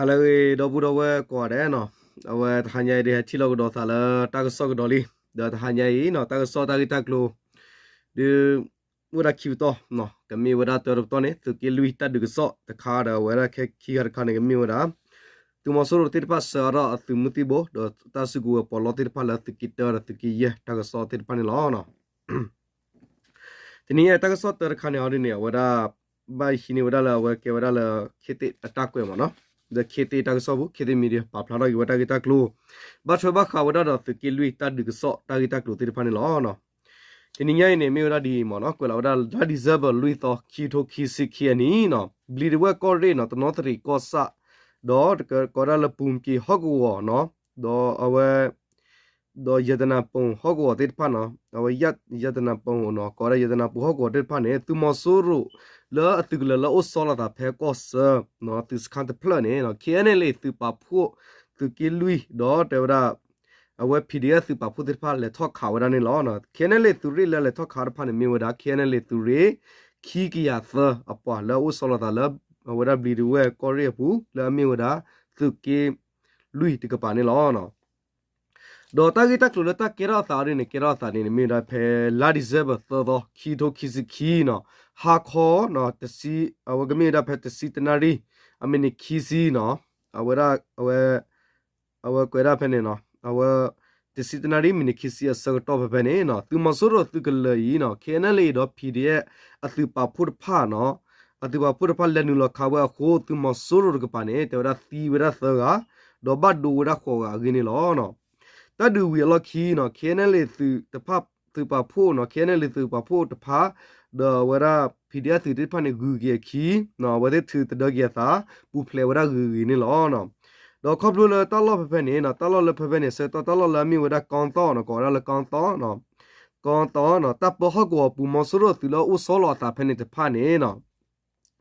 လၢအဂ့ၤ ဒီပုၢ်ဒီဝဲၢ်ကိးဂၤဒဲးနီၤ, အဝဲတဟါညါအံၤဒ်ဟဲထံၣ်လိာ်ကဒီးသးလၢတၢ်ကစီၣ်ကဒီးလံ, ဒီးတဟါညါအံၤနီၤ တၢ်ကစီၣ်တၢ်ဂ့ၢ်တၢ်ကျိၤ ဒ်အိၣ်ဒၣ်ခံပတီၢ်နီၤ, ကမ့ၢ်ဝဲဒၣ်တၢတပတီၢ်န့ၣ် သုးက့လွံၢ်တၢ်ဒုးကစီၣ်တခါ ဒီးအဝဲဒၣ်ခဲခံဂၤတခါန့ၣ် ကမ့ၢ်ဝဲဒၣ် သုးမီၤစိရိၤသ့ၣ်တဖၣ်ဆှၢအါထီၣ်အသုးမုၢ်သံၣ်ဘိ ဒီးတၢ်စုကဝဲၤပီးလီသ့ၣ်တဖၣ်လၢသုးက့တၢဒီးသုးက့ယဲၢ်တၢ်ကစီၣ်သ့ၣ်တဖၣ်န့ၣ်လီၤ. တနံၤညါတၢ်ကစီၣ်တၢတခါန့ၣ်အီၤဒ်န့ၣ် အဝဲဒၣ် ဘၣ်ဟံးန့ၢ်ဝဲဒၣ်လၢအဝဲကဲဝဲဒၣ်လၢ ခ့သ့ၣ်အတၢ်ကွဲးမ့ၢ်နီၤ, ဒီးခ့သ့ၣ်တၢ်ကစီၣ်ပူၤ ခ့သ့ၣ် media ပာ်ဖျါထီၣ်က့ၤဝဲတၢ်ဂ့ၢ်တၢ်ကျိၤ ဘၣ်ထွဲဘၣ်ဃးဝဲဒၣ်ဒီးသုးက့လွံၢ်တၢ်ဒုးကစီၣ်တၢ်ဂ့ၢ်တၢ်ကျိၤသ့ၣ်တဖၣ်န့ၣ်လီၤ. တနံၤညါအံၤန့ၣ် မ့ၢ်ဝဲဒၣ်ဒ်အံၤမ့ၢ်နီၤ, ကွဲးလီၤဝဲဒၣ်လါ December လွံၢ်သီ ခံကထိခံဆံခံအနံၤနီၤ, ဘျံးဒဝဲၢ်ကီၢ်ရ့ၣ်နီၤ, တနီသရံၣ်ကီၢ်ဆၣ် ဒီးကိးဒၣ်လၢပူၤက့ၤဟီၣ်ကဝီၤနီၤ, ဒီးအဝဲ ဒီးရတနာပုံဟီၣ်ကဝီၤသ့ၣ်တဖၣ်နီၤ, အဝဲ ရတနာပုံနီၤ, ကိးဝဲဒၣ်ရတနာပုံဟီၣ်ကဝီၤသ့ၣ်တဖၣ်န့ၣ် သုးမီၤစိရိၤလၢအသုးကလၢၤလၢအိၣ်ဆီလီၤသးဖဲကီၢ်ဆၢ သုးစခါတဖျၢၣ်န့ၣ် KNLA သုးပာ်ဖှိၣ် သုးက့လွံၢ် ဒီးတဲဝဲဒၣ် အဝဲ PDF သုးပာ်ဖှိၣ်သ့ၣ်တဖၣ်လဲၤထီၣ်ခးဝဲဒၣ်န့ၣ်လီၤ. KNLA သုးရ့ၣ်လၢလဲၤထီၣ်ခးတဖၣ်န့ၣ် မ့ၢ်ဝဲဒၣ် KNLA သုးရ့ၣ် ခံကယၤသၢအပှၤလၢအအိၣ်ဆီလီၤသးလၢ အဝဲဒၣ်ဘျံးဒဝဲၢ်ကီၢ်ရ့ၣ်အပူၤ လၢအမ့ၢ်ဝဲဒၣ် သုးက့လွံၢ်တကပၤန့ၣ်လီၤ. ဒီးတၢ်ဂ့ၢ်တၢ်ကျိၤလၢတၢ်ကဲထီၣ်အသးဒ်န့ၣ် ကဲထီၣ်အသးန့ၣ် မ့ၢ်ဝဲဒၣ်ဖဲလါ December သၢသီ ခံကထိခံဆံခံနီၤ, ဟါခီ အဝဲကမ့ၢ်ဝဲဒၣ်ဖဲတဆံတနၣ်ရံၣ် အမံးနံးခံဆံနီၤ, အဝဲဒၣ် အဝဲ အဝဲကွဲးဒၣ်ဖဲန့ၣ်နီၤ, အဝဲ တဆံတနၣ်ရံၣ် မံးနံးခံဆံအဆၢကတီၢ်ဖဲဖဲန့ၣ်နီၤ, သုးမီၤစိရိၤသုးကလၢၤအံၤနီၤ KNLA ဒီး PDF အသုးပာ်ဖှိၣ်တဖၣ်နီၤ, အသုးပာ်ဖှိၣ်တဖၣ်လဲၤနုာ်လီၤခးဝဲအဃိ သုးမီၤစိရိၤတကပၤန့ၣ် တဲဝဲဒၣ်သံဝဲဒၣ်သၢဂၤ, ဒီးဘၣ်ဒိဝဲဒၣ်ဃိးဂၤအဂ့ၢ်န့ၣ်လီၤ. တၢ်ဒုးဝံၤအလီၢ်ခံနီၤ KNLA သုးတဖၣ် သုးပာ်ဖှိၣ်နီၤ, KNLA သုးပာ်ဖှိၣ်တဖၣ် ဒီးအဝဲဒၣ် PDF သုးသ့ၣ်တဖၣ်န့ၣ် ဂုၤက့ၤအခံ အဝဲသ့ၣ်ထုးသဒၢက့ၤအသး ပူၤဖျဲးဝဲဒၣ်ဂ့ၤဂ့ၤန့ၣ်လီၤ. ဒီးခီဖျိလၢတၢ်လီၢ်ဖဲဖဲန့ၣ်နီၤ, တၢ်လီၢ်လၢဖဲဖဲန့ၣ် ဆၢကတီၢ်တၢ်လီၢ်လၢအမ့ၢ်ဝဲဒၣ်ကီသီၣ်နီၤ, ကိးဝဲဒၣ်လၢကီသီၣ် ကီသီၣ်နီၤ, တၢ်ပၢဟီၣ်ကဝီၤပူၤမီၤစိရိၤသုးလၢအအိၣ်ဆီလီၤအသးဖဲန့ၣ်တဖၣ်န့ၣ်နီၤ,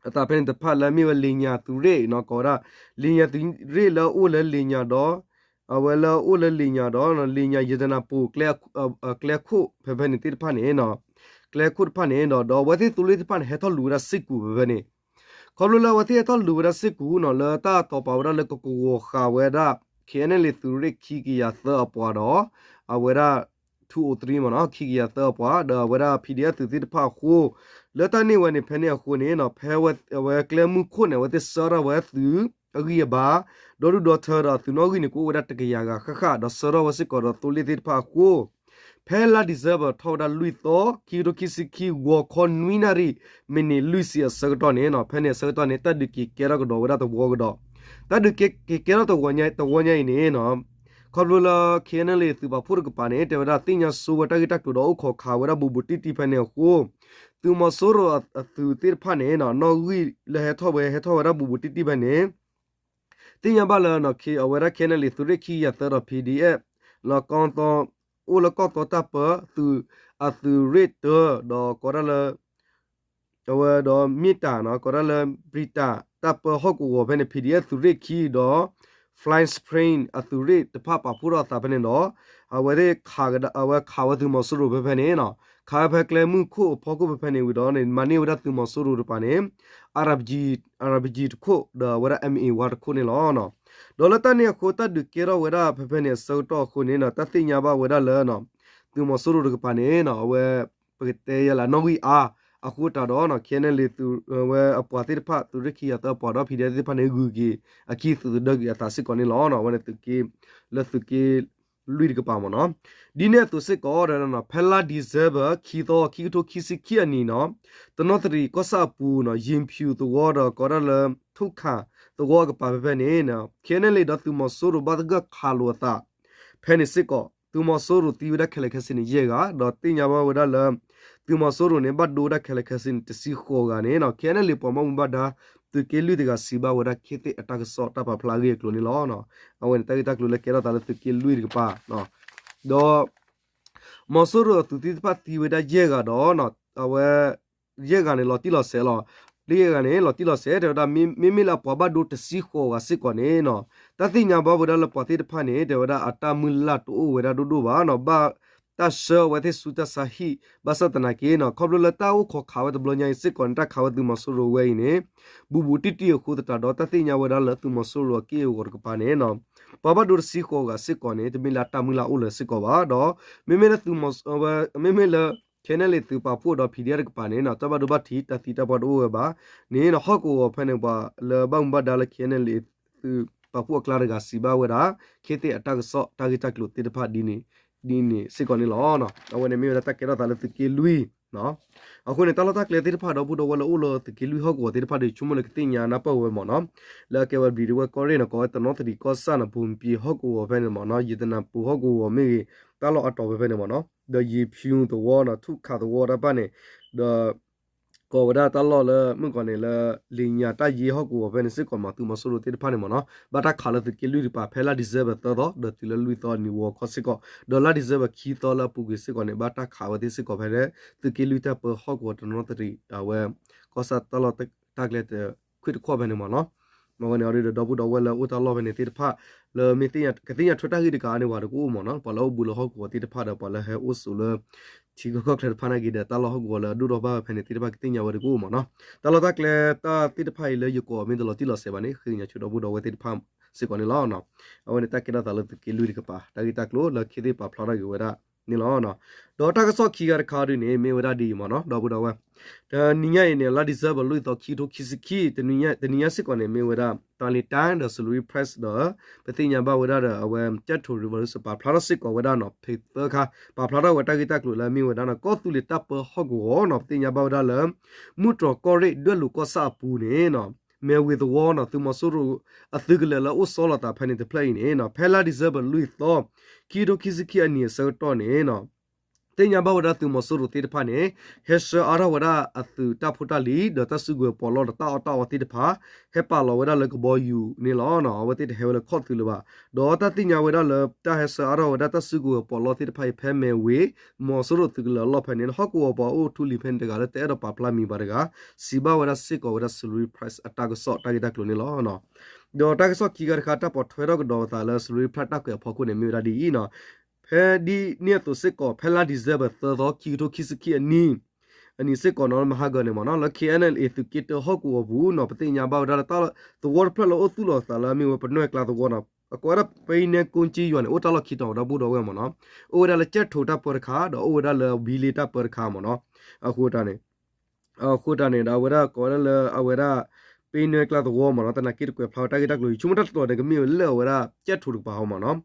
အသးဖဲန့ၣ်တဖၣ်လၢအမ့ၢ်ဝဲလ့ညါသုးရ့ၣ်နီၤ, ကိးဝဲဒၣ် လ့ညါသုးရ့ၣ်လၢအအိၣ်လၢလ့ညါဒီး အဝဲလၢအအိၣ်လၢလ့ညါဒီး လ့ညါယတနၢ်ပူၤ ကျဲခိၣ်ဖဲဖဲန့ၣ်သ့ၣ်တဖၣ်န့ၣ်နီၤ, ကျဲခိၣ်တဖၣ်န့ၣ်ဒီး ဒီးအဝဲသ့ၣ်သိလ့ၣ်သ့ၣ်တဖၣ်န့ၣ် ဟဲထီၣ်လူၤဝဲဒၣ်စ့ၢ်ကီးဖဲဖဲန့ၣ် ခီဖျိလၢအဝဲသ့ၣ်ဟဲထီၣ်လူၤဝဲဒၣ်စ့ၢ်ကီးနီၤ, လၢတၢ်တီၤပာ်ဝဲဒၣ်လၢကကဝီၤဃာ်ဝဲဒၣ် KNLA သုးရ့ၣ်ခံကယၤသၢအပှၤဒီး အဝဲဒၣ် two oh three မ့ၢ်နီၤ, ခံကယၤသၢအပှၤ ဒီးအဝဲဒၣ် PDF သုးသ့ၣ်တဖၣ်အဃိ လၢတၢ်န့ၢ်ဝဲန့ၣ် ဖဲန့ၣ်အဃိန့ၣ်နီၤ, ဖဲအဝဲကျဲမုၢ်ခိၣ်န့ၣ် အဝဲသ့ၣ်ဆှၢထီၣ်ဝဲသုးအဂံၢ်အဘါ ဒီဒူၣ်ဒီထၢဒီးသုးနီၣ်ဂံၢ်န့ၣ် ကအိၣ်ဝဲဒၣ်တကယၤဂၤဃၣ်ဃၣ် ဒီးဆှၢထီၣ်ဝဲစ့ၢ်ကီးဒီးသိလ့ၣ်သ့ၣ်တဖၣ်အဃိ ဖဲလါ December ထီၣ်ဝဲဒၣ်လွံၢ်သီ ခံကထိခံဆံခံ ဂီၤခီနွံနၣ်ရံၣ် မံးနံးလွံၢ်ဆံအဆၢကတီၢ်န့ၣ်နီၤ, ဖဲန့ၣ်အဆၢကတီၢ်န့ၣ် တၢ်ဒုးက့ၤကဲထီၣ်ကဒီးဝဲဒၣ်သဝီကဒီး, တၢ်ဒုးက့ၤကဲထီၣ်သဝီညါ သဝီညါအံၤန့ၣ်နီၤ, ခီဖျိလၢ KNLA သုးပာ်ဖှိၣ်တကပၤန့ၣ် တဲဝဲဒၣ်သ့ၣ်ညါဆိဝဲတၢ်ဂ့ၢ်တၢ်ကျိၤဒီးအိၣ်ခိးခးဝဲဒၣ်ဘူးဘူးတံၢ်တံၢ်ဖဲန့ၣ်အဃိ သုးမီၤစိရိၤအသုးသ့ၣ်တဖၣ်န့ၣ်နီၤ, နီၣ်ဂံၢ်လၢဟဲထီၣ်ဝဲ ဟဲထီၣ်ဝဲဒၣ်ဘူးဘူးတံၢ်တံၢ်ဖဲန့ၣ် သ့ၣ်ညါဘၣ်လၢ အဝဲဒၣ် KNLA သုးရ့ၣ်ခံကယၤသၢဒီး PDF လၢကီသီ အိၣ်လၢကီၢ်သီတၢ်ပၢသုးအသုးရ့ၣ်တၢ ဒီးကိးဒၣ်လၢ အဝဲဒီးမ့ၢ်တၢ်နီၤ, ကိးဒၣ်လၢ ဘြံၤတၢ် တၢ်ပၢဟီၣ်ကဝီၤဖဲန့ၣ် PDF သုးရ့ၣ်ခံဒီး Flying Spring အသုးရ့ၣ်တဖၣ်ပာ်ဖှိၣ်ထီၣ်အသးဖဲန့ၣ်ဒီး အဝဲသ့ၣ်ခးကဒါ အဝဲခးဝဲသုးမီၤစိရိၤဖဲဖဲန့ၣ်နီၤ, ခးဝဲဖဲကျဲမုၢ်ခိၣ်အဖီခိၣ်ဖဲဖဲန့ၣ်ဝံၤဒီးန့ၣ် မၤန့ၢ်ဝဲဒၣ်သုးမီၤစိရိၤတကပၤန့ၣ် RPG RPG တခိၣ် ဒီးအဝဲဒၣ် MA one တခိၣ်န့ၣ်လီၤ. ဒီးလၢတၢ်န့ၣ်အဃိ တၢ်ဒုးကဲထီၣ်ဝဲဒၣ်ဖဲဖဲန့ၣ်အဆၢကတီၢ်အဃိန့ၣ်နီၤ, တၢ်သ့ၣ်ညါဘၣ်ဝဲဒၣ်လၢ သုးမီၤစိရိၤတကပၤန့ၣ်နီၤ, အဝဲ ပကတဲယဲလၢနီၣ်ဂံၢ်အါအဃိတၢ်ဒီးနီၤ, KNLA သုးဝဲအပှၤသ့ၣ်တဖၣ် သုးရ့ၣ်ခံကယၤသၢအပှၤဒီး PDF သ့ၣ်တဖၣ်န့ၣ်ဂုၤက့ၤအခံသုးသဒၢက့ၤအသးစ့ၢ်ကီးန့ၣ်လီၤ. အဝဲန့ၣ်သုးက့ လၢသုးက့လွံၢ်တကပၤမ့ၢ်နီၤ, ဒ်န့ၣ်အသိးစ့ၢ်ကီးဒီး ဖဲလါ December ခံသီ ခံကထိခံဆံခံအနံၤနီၤ, တနီသရံၣ်ကီၢ်ဆၣ်အပူၤနီၤ, ယ့ၤဖၠူးသဝီဒီးကိးဒၣ်လၢ ထူၣ်ခၣ်သဝီအကပၤဖဲဖဲန့ၣ် KNLA ဒီးသုးမီၤစိရိၤဘၣ်သဂၢၢ်ခးလိာ်အသး ဖဲန့ၣ်စ့ၢ်ကီး သုးမီၤစိရိၤသံဝဲဒၣ်ခဲလၢာ်ခဲဆ့န့ၣ် ယဲၢ်ဂၤ, ဒီးသ့ၣ်ညါဘၣ်ဝဲဒၣ်လၢ သုးမီၤစိရိၤန့ၣ် ဘၣ်ဒိဝဲဒၣ်ခဲလၢာ်ခဲဆ့န့ၣ် တဆံဃိးဂၤန့ၣ်နီၤ, KNLA ပှၤဘၣ်မူဘၣ်ဒါ သုးက့လွံၢ်တဂၤစံးဘၣ်ဝဲဒၣ် ခ့သ့ၣ်အတၢ်ကစီၣ်တၢ်ပာ်ဖျါအဂ့ၢ်အကျိၤန့ၣ်လီၤ. အဝဲန့ၣ်တၢ်ဂ့ၢ်တၢ်ကျိၤလၢကဲထီၣ်သးလၢသုးက့လွံၢ်တကပၤ ဒီး မီၤစိရိၤအသုးသ့ၣ်တဖၣ်သံဝဲဒၣ်ယဲၢ်ဂၤဒီး အဝဲ ယဲၢ်ဂၤန့ၣ် လီၤတံၢ်လီၤဆဲးလီၤ. လၢယဲၢ်ဂၤန့ၣ် လီၤတံၢ်လီၤဆဲး တဲဝဲဒၣ် မ့မ့ၢ်လၢအပှၤဘၣ်ဒိတဆံဃိးဂၤစ့ၢ်ကီးန့ၣ်နီၤ, တၢ်သ့ၣ်ညါဘၣ်ဝဲဒၣ်လၢပှၤသ့ၣ်တဖၣ်န့ၣ် တဲဝဲဒၣ်အတၢ်မုၢ်လၢ်တအိၣ်ဝဲဒၣ်ဒိၣ်ဒိၣ်ဘၣ်နီၤ, ဘၣ် တၢ်ဆှၢအဝဲသ့ၣ်ဆူတၢ်ဆါဟံၣ် ဘၣ်ဆၣ်သနာ်က့နီၤ ခီဖျိလၢတၢ်အိၣ်ခိးခးဝဲတဘျီညါအံၤစ့ၢ်ကီးန့ၣ် တၢ်ခးဝဲသုးမီၤစိရိၤဝဲအံၤန့ၣ် ဘူးဘူးတံၢ်တံၢ်အဃိသတးဒီး တၢ်သ့ၣ်ညါဝဲဒၣ်လၢသုးမီၤစိရိၤအက့ၢ်အဂီၤတကပၤန့ၣ်နီၤ ပှၤဘၣ်ဒိတဆံဃိးဂၤစ့ၢ်ကီးန့ၣ် တမ့ၢ်လၢအတၢ်မုၢ်လၢ်အိၣ်လၢၤစ့ၢ်ကီးဘၣ်ဒီး မ့မ့ၢ်လၢသုးမီၤ မ့မ့ၢ်လၢ ခ့နဲၣ်လ့း သုးပာ်ဖှိၣ်ဒီး ဖံးဒဲး တကပၤန့ၣ်နီၤ တၢ်ဘၣ်ဒိဘၣ်ထံး တၢ်သံတၢ်ပှၢ်တအိၣ်ဝဲဘၣ်န့ၣ်နီၤ ဟီၣ်ကဝီၤဖဲန့ၣ် ပှၤလၢဘၣ်မူဘၣ်ဒါလၢ ခ့နဲၣ်လ့း သုးပာ်ဖှိၣ်အကျါတဂၤစံးဘၣ်ဝဲဒၣ် ခ့သ့ၣ်အတၢ်ကစီၣ်တၢ်ဂ့ၢ်တၢ်ကျိၤသ့ၣ်တဖၣ်ဒ်န့ၣ် ဒ်န့ၣ်စ့ၢ်ကီးန့ၣ်လီၤ. အဝဲန့ၣ်မ့ၢ်ဝဲဒၣ်တၢ်ကဲထီၣ်သးလၢသုးက့လွံၢ် အဃိန့ၣ် တၢ်လီၢ်တၢ်ကျဲသ့ၣ်တဖၣ်ဒီပုၢ်ဒီဝဲၢ်လၢအိၣ်လၢသုးက့လွံၢ်ဟီၣ်ကဝီၤသ့ၣ်တဖၣ်ဒီး ဆိကမိၣ်လၢကသ့ၣ်ညါနၢ်ပၢၢ်ဝဲမ့ၢ်နီၤ လၢအကဲဝဲဘျံးဒဝဲၢ်ကီၢ်ရ့ၣ်နီၤ ကိးဝဲတနီသရံၣ်ကီၢ်ဆၣ်နီၤ ဘိၣ်မပံၤဟီၣ်ကဝီၤဖဲန့ၣ်မ့ၢ်နီၤ ယတနၢ်ပူၤဟီၣ်ကဝီၤမ့ၢ်ဂ့ၤ တၢ်လီၢ်အတီၤဝဲဖဲန့ၣ်မ့ၢ်နီၤ ဒီးယံၤဖၠူသဝီနီၤ ထူၣ်ခးသဝီတၢ်တဖၣ်န့ၣ် ဒီး ကိးဝဲဒၣ်တၢ်လီၢ်လၢမုၢ်ကီၢ်န့ၣ်လၢ လံာ်ညါတၢ်ယ့ဟီၣ်ကဝီၤဖဲန့ၣ်စ့ၢ်ကီးမ့ၢ် သုးမီၤစိရိၤသ့ၣ်တဖၣ်န့ၣ်မ့ၢ်နီၤ ဘၣ်တၢ်ခးလၢသုးက့လွံၢ်တကပၤ ဖဲလါ December သၢသီ ဒီးတုၤလၢလွံၢ်သီအနံၤဝီခီစ့ၢ်ကီး ဒီးလါဒီစဲဘၢၣ်ခံသီလၢအပူၤကွံာ်စ့ၢ်ကီးန့ၣ် ဘၣ်တၢ်ခးဝဲသ့ၣ်စ့ၢ်ကီးဖဲလၢ သုးက့လွံၢ်တၢ်ပၢဟီၣ်ကဝီၤတနီသရံၣ် အဝဲ ကီၢ်ဆၣ်တၢ်လီၢ်တၢ်ကျဲတခွံၣ်တခီၣ်ဖဲန့ၣ်မ့ၢ်နီၤ မ့ၢ်ဝဲန့ၣ်အီၤဒီးဒီပုၢ်ဒီဝဲၢ်လၢအိၣ်တၢ်လီၢ်ဖဲန့ၣ်သ့ၣ်တဖၣ် လၢမ့ၢ်ကသ့ၣ်ညါထွဲတၢ်ဂ့ၢ်တကးန့ၣ် ပှၤတကအိၣ်မ့ၢ်နီၤ ပှၤလၢအိၣ်ဘူးလၢဟီၣ်ကဝီၤသ့ၣ်တဖၣ်ဒီး ပှၤလၢဟဲအိၣ်ဆိးလၢ ထံကီၢ်ချၢတဖၣ်နာ်က့ဒီး တၢ်လီၢ်ဟီၣ်ကဝီၤလၢအဒိၣ်ထီၣ်ဘၣ်ဝဲဖဲန့ၣ်သ့ၣ်တဖၣ်ကသ့ၣ်ညါဝဲတကအိၣ်မ့ၢ်နီၤ တၢ်လီၢ်တၢ်ကျဲတၢ်သ့ၣ်တဖၣ်အံၤလၢယကိးမ့ၢ်တလီၤတံၢ်လီၤဆဲးဘၣ်န့ၣ် ဃ့ကညးဆူဒီပုၢ်ဒီဝဲၢ်သ့ၣ်တဖၣ်စ့ၢ်ကီးန့ၣ်လီၤ. အဝဲန့ၣ်တၢ်ကဲထီၣ်သးလၢသုးက့လွံၢ်တကပၤ တၢ်ဂ့ၢ်တၢ်ကျိၤလၢခ့သ့ၣ်ပာ်ဖျါထီၣ်က့ၤဝဲဒၣ်န့ၣ်လီၤ. ဒီးတၢ်ကစီၣ်ခံဂၤတခါဒ်န့ၣ် မ့ၢ်ဝဲဒၣ်ဒ်အံၤမ့ၢ်နီၤ ဒီပုၢ်ဒီဝဲၢ် တနံၤညါအံၤန့ၣ် လါ December လွံၢ်သီ ခံကထိခံဆံခံ တနံၤညါစ့ၢ်ကီးန့ၣ် မ့ၢ်ဝဲဒၣ် တၢ်လံၤတၢ်ဒီး Salween Press ဒီး ပသ့ၣ်ညါဘၣ်ဝဲဒၣ်ဒီး အဝဲ ကၠဲၣ်ထိၣ် Revolution ပာ်ဖျါထီၣ်စ့ၢ်ကီးဝဲဒၣ်နီၤ ဖဲသၢခါ ပာ်ဖျါထီၣ်ဝဲတၢ်ဂ့ၢ်တၢ်ကျိၤလၢမ့ၢ်ဝဲဒၣ်နီၤ ကီၢ်သူလ့ၤတၢ်ပၢဟီၣ်ကဝီၤနီၤ ပသ့ၣ်ညါဘၣ်ဝဲဒၣ်လၢ မုၢ်တြီၤကီၢ်ရ့ၣ်ဒွဲၣ်လိာ်ကီၢ်ဆၣ်အပူၤန့ၣ်နီၤ မဲၢ်ဝ့ၤသဝီနီၤ သုးမီၤစိရိၤအသုးကလၢၤလၢအိၣ်ဆီလီၤသးဖဲန့ၣ်တဖျၢၣ်အံၤန့ၣ်နီၤ ဖဲလါ December လွံၢ်သီ ခံကထိခံဆံခံအနံၣ်အဆၢကတီၢ်န့ၣ်နီၤ သ့ၣ်ညါဘၣ်ဝဲဒၣ်သုးမီၤစိရိၤသ့ၣ်တဖၣ်န့ၣ် ဟဲဆှၢအါထီၣ်ဝဲဒၣ်အသုးတၢ်ဖိတၢ်လံၤ ဒီးတၢ်စုကဝဲၤပီးလီဒီးတၢ်အီၣ်တၢ်အီသ့ၣ်တဖၣ် ဟဲပာ်လီၤဝဲဒၣ်လၢကဘီယူၤန့ၣ်လီၤ. အဝဲသ့ၣ်တဟဲဝဲလၢခီၣ်သုးလၢၤဘၣ်. ဒီးတၢ်သ့ၣ်ညါဝဲဒၣ်လၢတၢ်ဟဲဆှၢအါထီၣ်ဝဲဒၣ်တၢ်စုကဝဲၤပီးလီသ့ၣ်တဖၣ်အံၤ ဖဲမဲၢ်ဝ့ၤ မီၤစိရိၤသုးကလၢၤအလီၢ်ဖဲန့ၣ် ဟီၣ်ကဝီၤပှၤအိၣ်ထူလံၤဖဲန့ၣ်တဂၤလၢတအဲၣ်ဒိးပာ်ဖျါမံၤဘၣ်တဂၤ စံးဘၣ်ဝဲဒၣ်စ့ၢ်ကီးဝဲဒၣ် Salween Press အတၢ်ကစီၣ်တၢ်ဂ့ၢ်တၢ်ကျိၤန့ၣ်လီၤ. ဒီးတၢ်ကစီၣ်ခံဂၤတခါ တၢ်ပိာ်ထွဲထီၣ်ကဒီးအသးလၢ Salween Press တၢ်ကွဲးအဖီခိၣ်န့ၣ် မ့ၢ်ဝဲဒၣ်ဒ်အံၤနီၤ ဖဲဒ်န့ၣ်အသိးစ့ၢ်ကီး ဖဲလါ December သၢသီ ခံကထိခံဆံခံအနံၣ် အနံၣ်စ့ၢ်ကီးနီၤ မဟါဂီၤန့ၣ်မ့ၢ်နီၤ လၢ ခ့အဲၣ်အဲၣ်လ်အ့ သုးက့တၢဟီၣ်ကဝီၤပူၤနီၤ ပသ့ၣ်ညါဘၣ်ဝဲဒၣ်လၢ သဝီတဖျၢၣ်လၢအိၣ်သူၣ်လီၤသးလၢအမ့ၢ်ဝဲပနွဲၣ်ကျါသဝီနီၤ အကိးဝဲဒၣ် ပံနဲကိကၠံယွၤန့ၣ် အိၣ်တၢ်လီၢ်ခံတီၤဒီပုၢ်ဒီဝဲၢ်မ့ၢ်နီၤ အိၣ်ဝဲဒၣ်လၢကၠဲၣ်ထိၣ်တၢ်ပၢတခါ ဒီးအိၣ်ဝဲဒၣ်လၢဘံလ့တၢ်ပၢတခါမ့ၢ်နီၤ အဃိတၢ်န့ၣ် အဃိတၢ်န့ၣ်ဒီးအဝဲဒၣ်ကိးဝဲဒၣ်လၢအဝဲဒၣ် ပံနဲကျါသဝီမ့ၢ်နီၤ သနာ်က့တကွဲးဖျါဝဲတၢ်ဂ့ၢ်တၢ်ကျိၤ ယဆိကမိၣ်တၢ်တတီၤန့ၣ် ကမ့ၢ်ဝဲလၢအဝဲဒၣ်ကၠဲၣ်ထိၣ်တကပၤဟီမ့ၢ်နီၤ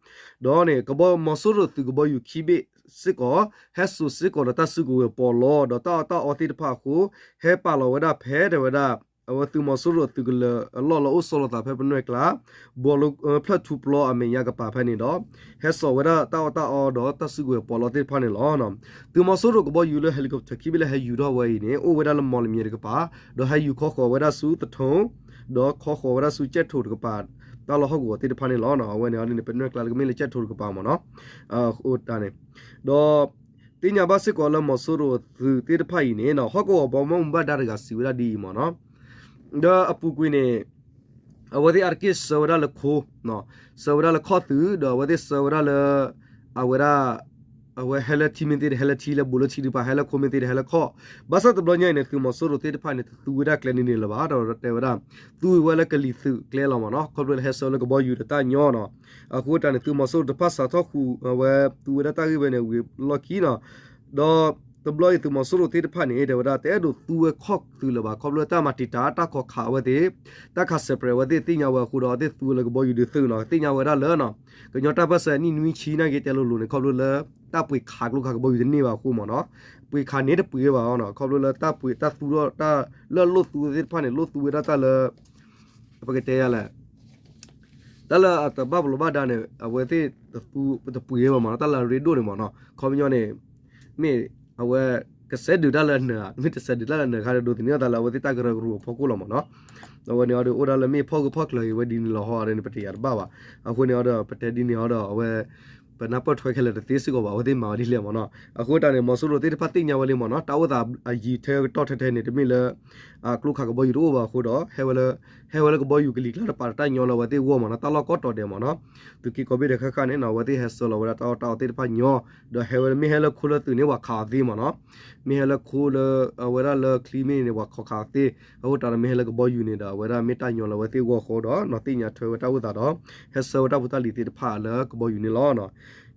ဒီးန့ၣ် ကဘီမီၤစိရိၤသုးကဘီယူၤခံဘ့ၣ်စ့ၢ်ကီး ဟဲစိာ်စ့ၢ်ကီးဒီးတၢ်စုကဝဲၤပီးလီ ဒီးတၢ်အီၣ်တၢ်အီသ့ၣ်တဖၣ်အဃိ ဟဲပာ်လီၤဝဲဒၣ်ဖဲတဲဝဲဒၣ် အဝဲသုးမီၤစိရိၤသုးကလၢၤအလီၢ်လၢအိၣ်ဆီလီၤသးဖဲပနွဲၣ်ကျါ ဘီလၢဖျၢၣ်ထူပျီအမဲာ်ညါကပၤဖဲန့ၣ်ဒီး ဟဲစိာ်ဝဲဒၣ်တၢ်အီၣ်တၢ်အီဒီးတၢ်စုကဝဲၤပီးလီသ့ၣ်တဖၣ်န့ၣ်လီၤ. သုးမီၤစိရိၤကဘီယူၤလၢ helicopter ခံဘ့ၣ်လၢဟဲယူၤထီၣ်ဝဲအံၤန့ၣ် အိၣ်ဝဲဒၣ်လၢမီၣ်လမၠဲၣ်တကပၤ ဒီးဟဲယူၤခီဃီၤဝဲဒၣ်ဆူသထိၣ် ဒီးခီဃီၤဝဲဒၣ်ဆူကၠဲၣ်ထိၣ်တကပၤ တၢ်လီၢ်ဟီၣ်ကဝီၤသ့ၣ်တဖၣ်န့ၣ်လီၤ. အဝဲန့ၣ်အီၤဒ်န့ၣ် ပနွဲၣ်ကျါလၢကမ့ၢ်လၢကၠဲၣ်ထိၣ်တကပၤမ့ၢ်နီၤ အဃိတၢ်န့ၣ် ဒီး သ့ၣ်ညါဘၣ်စ့ၢ်ကီးလၢမီၤစိရိၤသုးသ့ၣ်တဖၣ်အံၤန့ၣ် ဟီၣ်ကဝီၤပှၤဘၣ်မူဘၣ်ဒါတဂၤစံးဝဲဒၣ်ဒ်အံၤမ့ၢ်နီၤ ဒီးအပူၤကွံာ်န့ၣ် အဝဲသ့ၣ်အါတက့ၢ်ဆှၢဝဲဒၣ်လၢခိ ဆှၢဝဲဒၣ်လၢခီၣ်သုး ဒီးအဝဲသ့ၣ်ဆှၢဝဲဒၣ်လၢ အဝဲဒၣ် အဝဲဟဲလၢထံမ့ၢ်သ့ဒီးဟဲလၢထံ လၢဘူးလၢထံတကပၤ ဟဲလၢခိမ့ၢ်သ့ဒီးဟဲလၢခီၣ် ဘၣ်ဆၣ်တဘျီညါအံၤန့ၣ် သုးမီၤစိရိၤသ့ၣ်တဖၣ်န့ၣ် တသူဝဲဒၣ်ကျဲန့ၣ်န့ၣ်လၢၤဘၣ် ဒီးတဲဝဲဒၣ် သူဝဲလၢကလံၤသုးကျဲလီၤမ့ၢ်နီၤ ခီဖျိလၢဟဲဆှၢလၢကဘီယူၤဒီးတၢ်ညီနီၤ အဃိတၢ်န့ၣ် သုးမီၤစိရိၤတဖၣ်စးထီၣ်ဃုာ် အဝဲသူဝဲဒၣ်တၢ်ဂ့ၢ်ဝဲန့ၣ် ဝံၤလီၢ်ခံနီၤ ဒီးတဘျီအံၤသုးမီၤစိရိၤသ့ၣ်တဖၣ်န့ၣ် တဲဝဲဒၣ် တအဲၣ်ဒိးသူဝဲခီၣ်သုးလၢၤဘၣ် ခီဖျိတၢ်မၤတံာ်တာ်တၢ်ခီးခးအဝဲသ့ၣ် တၢ်ခးစဲးပြဲးအဝဲသ့ၣ်သ့ၣ်ညါဝဲအဃိဒီး အဝဲသ့ၣ်သူဝဲလၢကဘီယူၤဒုးသုးနီၤ သ့ၣ်ညါဝဲဒၣ်လၢ ကညီတၢ်ပၢၢ်ဆၢနံၣ်နွံဆံနာ်က့တဲလိၤလိၤန့ၣ် ခီဖျိလၢ တၢ်ပှ့ၤခးကျိခးကဘီယူၤတန့ၢ်ဘၣ်အဃိမ့ၢ်နီၤ ပှ့ၤခးန့ၣ်တပှ့ၤဘၣ်အီၤနီၤ ခီဖျိလၢတၢ်ပှ့ၤတၢ်သူထီၣ်တၢ်လၢအလိၣ်သူဝဲသ့ၣ်တဖၣ်န့ၣ် လိၣ်သူဝဲဒၣ်တၢ်လၢ ပကတဲယၤလဲၣ် တၢ်လၢအတဘၣ်ပလီၢ်ဘၣ်ဒါန့ၣ် အဝဲသ့ၣ်တသူတပှ့ၤဘၣ်မ့ၢ်နီၤ တၢ်လၢအရ့ဒိၣ်န့ၣ်မ့ၢ်နီၤ ခီပညီန့ၣ် မ့ၢ်အဝဲ ကစဲးဒုးတၢ်လၢအနၢၤ မ့ၢ်တစဲးဒုးတၢ်လၢအနၢၤခါဒီး ဒိးသန့ၤအသးလၢအဝဲသ့ၣ်တၢ်ကရၢကရိအဖီခိၣ်လီၤမ့ၢ်နီၤ အဝဲန့ၣ်အီၤဒီး အိၣ်ဒၣ်လၢမ့ၢ်ဖီၣ်ဂၢၢ်ဖီၣ်ကျၢၤဂ့ၤဝဲဒ်န့ၣ်လီၤဟီဒီးန့ၣ် ပတယာ်တဘၣ်ဘၣ် အဃိန့ၣ်အီၤဒီး ပတဲဒ်န့ၣ်အီၤဒီး အဝဲ ပနၢ်ပၢၢ်ထွဲခဲလၢာ်တသ့စ့ၢ်ကီးဘၣ် အဝဲသ့ၣ်မၤဝဲဒ်လဲၣ်မ့ၢ်နီၤ. အဃိတၢ်န့ၣ် မီၤစိရိၤသ့ၣ်တဖၣ်သ့ၣ်ညါဝဲလံမ့ၢ်နီၤ, တၢ်အိၣ်သးအယံၤထဲကတီၢ်ထဲထဲန့ၣ် တမ့ၢ်လၢ ကျိခးကဘီယူၤတအိၣ်ဘၣ်အဃိဒီး ဟဲဝဲလၢ ဟဲဝဲလၢကဘီယူၤကလံၤကျါတပၤ တၢ်ညီလၢအဝဲသ့ၣ်ဂီၢ်မ့ၢ်နီၤ, တၢ်လီၢ်ကီတီၤဒဲးမ့ၢ်နီၤ. သုးက့ကိးဘ့ၣ်ဒဲးဃၣ်ဃၣ်န့ၣ်နီၤ အဝဲသ့ၣ်ဟဲဆှၢလီၤဝဲဒၣ်တၢ်အီၣ်တၢ်အီသ့ၣ်တဖၣ်ညီ, ဒီးဟဲဝဲမ့ၢ်ဟဲလၢခိလၢသုးန့ၣ် ပှၤခးအီၤသ့မ့ၢ်နီၤ. မ့ၢ်ဟဲလၢခိလၢ အဝဲဒၣ်လၢချံမ့ၢ်န့ၣ် ပှၤခးခးအီၤသ့, အဃိတၢ်ဒီးမ့ၢ်ဟဲလၢကဘီယူၤန့ၣ်ဒီး အဝဲဒၣ်မ့ၢ်တၢ်ညီလၢအဝဲသ့ၣ်ဂီၢ်အဃိဒီး နီၤသ့ၣ်ညါထွဲဝဲတၢ်အိၣ်သးဒီး ဟဲဆှၢဝဲတၢ်ဖိတၢ်လံၤသ့ၣ်တဖၣ်လၢကဘီယူၤန့ၣ်လီၤ.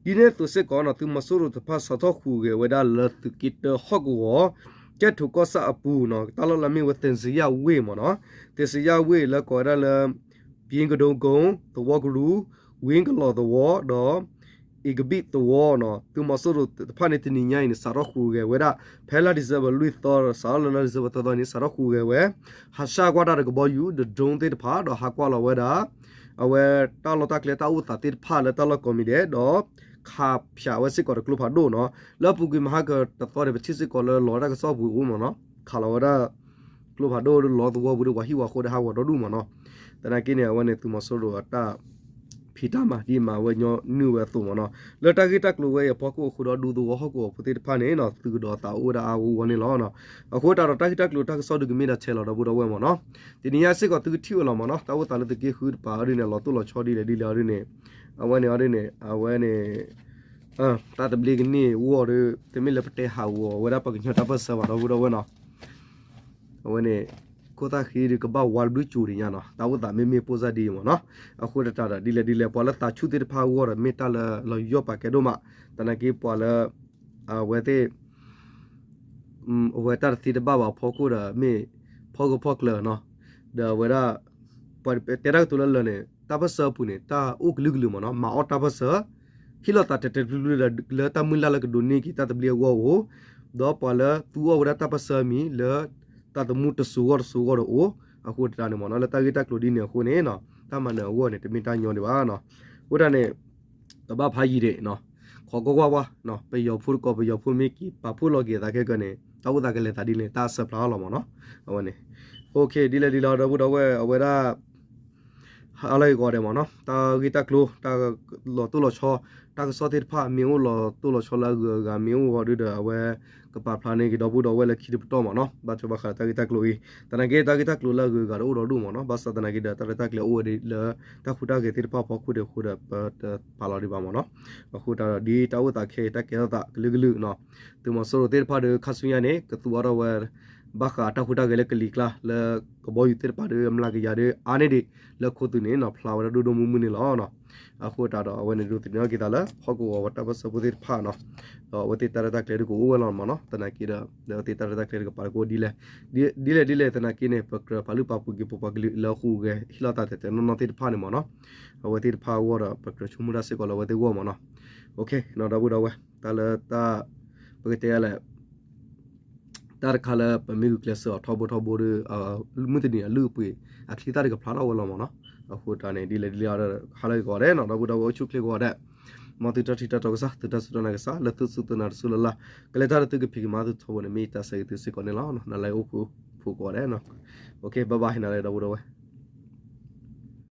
ဒ်န့ၣ်အသိးစ့ၢ်ကီးနီၤ သုးမီၤစိရိၤတဖၣ်စးထီၣ်ဟူးဂဲၤဝဲဒၣ်လၢသုးက့တၢဟီၣ်ကဝီၤ ကဲၣ်ထိးကီၢ်ဆၣ်အပူၤနီၤ, တၢ်လီၢ်လၢမ့ၢ်ဝဲ သ့စံယၣ်ဝ့ၢ်မ့ၢ်နီၤ, သ့စံယၣ်ဝ့ၢ်လၢကိးဝဲဒၣ်လၢ ပံကဒိကီ, သဝီကရူၢ်, ဝ့ကလီၤသဝီ ဒီး အ့ကဘံၣ်သဝီနီၤ, သုးမီၤစိရိၤတဖၣ်န့ၣ် တနံၤညါအံၤန့ၣ် စးထီၣ်ဟူးဂဲၤဝဲဒၣ် ဖဲလါ December လွံၢ်သီ စးထီၣ်လၢလါ December သၢသီန့ၣ် စးထီၣ်ဟူးဂဲၤဝဲ ဟးဆှၣ်ကွၢ်တၢ်ဒီးကဘီယူၤ ဒီး drone သ့ၣ်တဖၣ် ဒီးဟးကွၢ်လီၤဝဲဒၣ် အဝဲတၢ်လီၢ်တၢ်ကျဲတၢ်အိၣ်သးသ့ၣ်တဖၣ်လၢတၢ်လီၢ်ကိးမံၤဒဲး ဒီး ခးဖၠးဝဲစ့ၢ်ကီးဒီးကျိဖးဒိၣ်နီၤ, လၢအပူၤကွံာ်မဟါကတသီန့ၣ် ပထံၣ်စ့ၢ်ကီးလၢလီၤဝဲဒၣ်ကစီၣ်ပူၤအိၣ်မ့ၢ်နီၤ, ခးလီၤဝဲဒၣ် ကျိဖးဒိၣ်ဒီးလီၤသဝီပူၤဒီး ပှၤဟံၣ်ဝၤဃိဒီးဟးဂီၤဒီဒူၣ်မ့ၢ်နီၤ. သနာ်က့န့ၣ် အဝဲန့ၣ် သုးမီၤစိရိၤအတၢ်ဖံးတၢ်မၤဒ်မၤဝဲညီနုၢ်ဝဲအသိးမ့ၢ်နီၤ, လၢတၢ်ဂ့ၢ်တၢ်ကျိၤဝဲအံၤအဖီခိၣ်အဃိဒီး ဒူသဝီဟီၣ်ကဝီၤဖိသ့ၣ်တဖၣ်န့ၣ်နီၤ သုးကဒီးသးအိၣ်ဝဲဒၣ်အါအါဂီၢ်ဂီၢ်န့ၣ်လီၤ. အဃိတၢ်ဒီးတၢ်ဂ့ၢ်တၢ်ကျိၤတၢ်ကစီၣ်ဒုးကမ့ၢ်ဒၣ်ထဲလီၤဒီပုၢ်ဒီဝဲၢ်မ့ၢ်နီၤ, တနံၤညါစ့ၢ်ကီးသုကထံၣ်ဝဲလီၤမ့ၢ်နီၤ, တၢ်အိၣ်သးလၢသုးက့ဃုတပၤအီၤဒ်န့ၣ် လီၤတိၢ်လီၤဆီဒ်လဲၣ်ဒ်လဲၣ်အီၤဒ်န့ၣ်, အဝဲန့ၣ်အီၤဒ်န့ၣ် အဝဲန့ၣ် တၢ်သဘျ့ကန့ၢ်အဂီၢ်ဒီး တမ့ၢ်လၢပတဲဟးဂီၤဝဲဒၣ်ပှၤကညီတၢ်ပၢၢ်ဆၢဘၣ်ဒီပုၢ်ဒီဝဲၢ်နီၤ, အဝဲန့ၣ် ခိၣ်သၣ်ဃံဒုးကဘၣ်ဝါတဘျုးကၠိၤဒံးညါနီၤ, တၢ်အိၣ်သးမ့မ့ၢ်ပိၢ်စၢ်ဒ်အံၤမ့ၢ်နီၤ, အဃိတၢ်ဒီးဒ်လဲၣ်ဒ်လဲၣ် ပှၤလၢသးဆူၣ်သ့ၣ်တဖၣ်အဂီၢ်ဒီး မ့ၢ်တၢ်လၢလီၤယီၢ်ပာ်ကဲဒိၣ်မး, သနာ်က့ပှၤလၢ အဝဲသ့ၣ် အဝဲတၢ်တသ့တဘၣ်ဘၣ်အဖီခိၣ်ဒီး မ့ၢ်ဖီဂၢၢ်ဖီကျၢၤနီၤ, ဒီးအဝဲဒၣ် ပှၤတဲတၢ်ကတိၤလၢလၢာ်န့ၣ် တၢ်ပၢၢ်ဆၢအပူၤန့ၣ် တၢ်အိၣ်ကလုာ်ကလုာ်မ့ၢ်နီၤ, မၤအီၣ်တၢ်ပၢၢ်ဆၢ ဟ့ၣ်လီၤသးတဲာ်တဲာ်ဖျုးဖျုးဒီး လၢတၢ်မုၢ်လၢ်လၢကဒိးန့ၢ်က့ၤတၢ်သဘျ့အဂီၢ်အိၣ်, ဒီးပှၤလၢသူအီၣ်ဝဲဒၣ်တၢ်ပၢၢ်ဆၢအမံၤလၢ တၢ်သမူတစိၤဂီၢ်တစိၤဂီၢ်ဒီးအိၣ်, အဃိတၢ်န့ၣ်မ့ၢ်နီၤ လၢတၢ်ဂ့ၢ်တၢ်ကျိၤဒ်န့ၣ်အဃိန့ၣ်နီၤ တၢ်မၤနၢၤအဂီၢ်န့ၣ် တမ့ၢ်တၢ်ညီဒံးဘၣ်နီၤ, အဃိတၢ်န့ၣ် ကဘၣ်ဖးယံာ်ဒံးနီၤ, ခိးကွၢ်ကွၢ်ဝါ, ပယီၤဖိတကိး ပယီၤဖိမ့ၢ်က့ၤပာ်ဖှိၣ်လီၤက့ၤအသးခဲကၢန့ၣ် တၢ်အိၣ်သးကလဲၤသးဒ်လဲၣ် တၢ်အဆၢဖျါအီၤလီၤမ့ၢ်နီၤ, အဝဲန့ၣ် ဒ်လဲၣ်ဒ်လဲၣ်ဒီပုၢ်ဒီဝဲၢ် အဝဲဒၣ် ဟါလၢဂ့ၤကိးဂၤဒဲးမ့ၢ်နီၤ, တၢ်ဂ့ၢ်တၢ်ကျိၤ တၢ်လီၤတိၢ်လီၤဆီ တၢ်ကစီၣ်သ့ၣ်တဖၣ် မ့ၢ်အိၣ်လီၤတိၢ်လီၤဆီလၢအဂုၤအဂၤ မ့ၢ်အိၣ်အီၤဒုဒီး အဝဲကပာ်ဖျါန့ၢ်က့ၤဒီပုၢ်ဒီဝဲၢ်လၢခံတပတီၢ်မ့ၢ်နီၤ, ဘၣ်ထွဲဘၣ်ဃးဒီးတၢ်ဂ့ၢ်တၢ်ကျိၤအံၤ, သနာ်က့တၢ်ဂ့ၢ်တၢ်ကျိၤလၢအဂုၤအဂၤဒီးအိၣ်ဒီဒူၣ်မ့ၢ်နီၤ, ဘၣ်ဆၣ်သနာ်က့ဒီး တၢ်ရဲၣ်တၢ်ကျဲၤအိၣ်ဝဲဒၣ်လၢ တၢ်ဟူးတၢ်ဂဲၤသ့ၣ်တဖၣ်အဖီခိၣ်ဒံးအဃိဒီး ပတပာ်လီၤဒံးဘၣ်မ့ၢ်နီၤ, အဃိတၢ်ဒီးဒ်တၢ်အိၣ်သးခဲအံၤ တၢ်ကဲထီၣ်သးကလုာ်ကလုာ်နီၤ, သုးမီၤစိရိၤသ့ၣ်တဖၣ်ဒီးခါဆူညါန့ၣ် ကသူအီၤထီၣ်ဝဲ ဘၣ်ဃးတၢ်ဟူးတၢ်ဂဲၤလၢကလံၤကျါ လၢကဘီယူၤသ့ၣ်တဖၣ်ဒီး အမျးကယၤဒီးအါန့ၢ်ဒံး လၢခိသူၣ်န့ၣ်နီၤ ဖျါဝဲဒၣ်ဒိၣ်ဒိၣ်မုၢ်မုၢ်န့ၣ်လီၤ. အဃိတၢ်ဒီးအဝဲန့ၣ် ဒိးသန့ၤထီၣ်က့ၤသးလၢ ဟီၣ်ကဝီၤဝဲတၢ်ပၢၢ်ဆၢဖိသ့ၣ်တဖၣ်နီၤ, ဒီးအဝဲသ့ၣ်တၢ်ရဲၣ်တၢ်ကျဲၤဒုးကအိၣ်ဝဲလီၤမ့ၢ်နီၤ, သနာ်က့ဒီး ဒီးအဝဲသ့ၣ်တၢ်ရဲၣ်တၢ်ကျဲၤဒုးကပာ်လီၤကအိၣ်ဒ်လဲၣ်, ဒ်လဲၣ်ဒ်လဲၣ်သနာ်က့န့ၣ် ပကြၢးပာ်လုၢ်ပာ်ပှ့ၤက့ၤပပှၤကလုာ်လၢအဟူးဂဲၤဟ့ၣ်လီၤသးတဲာ်တဲာ်နီၢ်နီၢ်သ့ၣ်တဖၣ်န့ၣ်မ့ၢ်နီၤ, အဝဲသ့ၣ်တဖၣ်အဂီၢ်ဒီး ပကြၢးဆိကမိၣ်တၢ်စ့ၢ်ကီးလၢအဝဲသ့ၣ်အဂီၢ်မ့ၢ်နီၤ, ဒီပုၢ်ဒီဝဲၢ် တၢ်လၢတၢ် ပကတဲလဲၣ် တၢ်တခါလၢပမ့ၢ်ဂုာ်ကျဲးစၢးအီၤထီဘိထီဘိဒီး မုၢ်တနံၤအလုၢ်အပှ့ၤ အချံသၣ်တကဖျါထီၣ်ဝဲလီၤမ့ၢ်နီၤ, အဃိတၢ်န့ၣ် ဒ်လဲၣ်ဒ်လဲၣ်ဒီး ဟါလၢဂ့ၤကိးဂၤဒဲးနီၤ, ဒီပုၢ်ဒီဝဲၢ်အိၣ်ဆူၣ်ချ့ကိးဂၤဒဲး, မ်သုတၢ်ထံၣ်တၢ်တီကစၢ် သုတၢ်စူၢ်တၢ်နာ်ကစၢ် လၢသုစူၢ်သုနာ်တစူၢ်လၢ်လၢ်, ကလဲၤတၢ်လၢသုကဖံးကမၤသုထီဘိန့ၣ် မ့ၢ်တၢ်ဆၢဂ့ၤသုစ့ၢ်ကီးန့ၣ်လီၤ, နလၢအိၣ်ခိးဖိကိးဂၤဒဲးနီၤ, ဘၣ်ဘၣ်ဟ့ၣ်နၤလၢဒီပုၢ်ဒီဝဲၢ်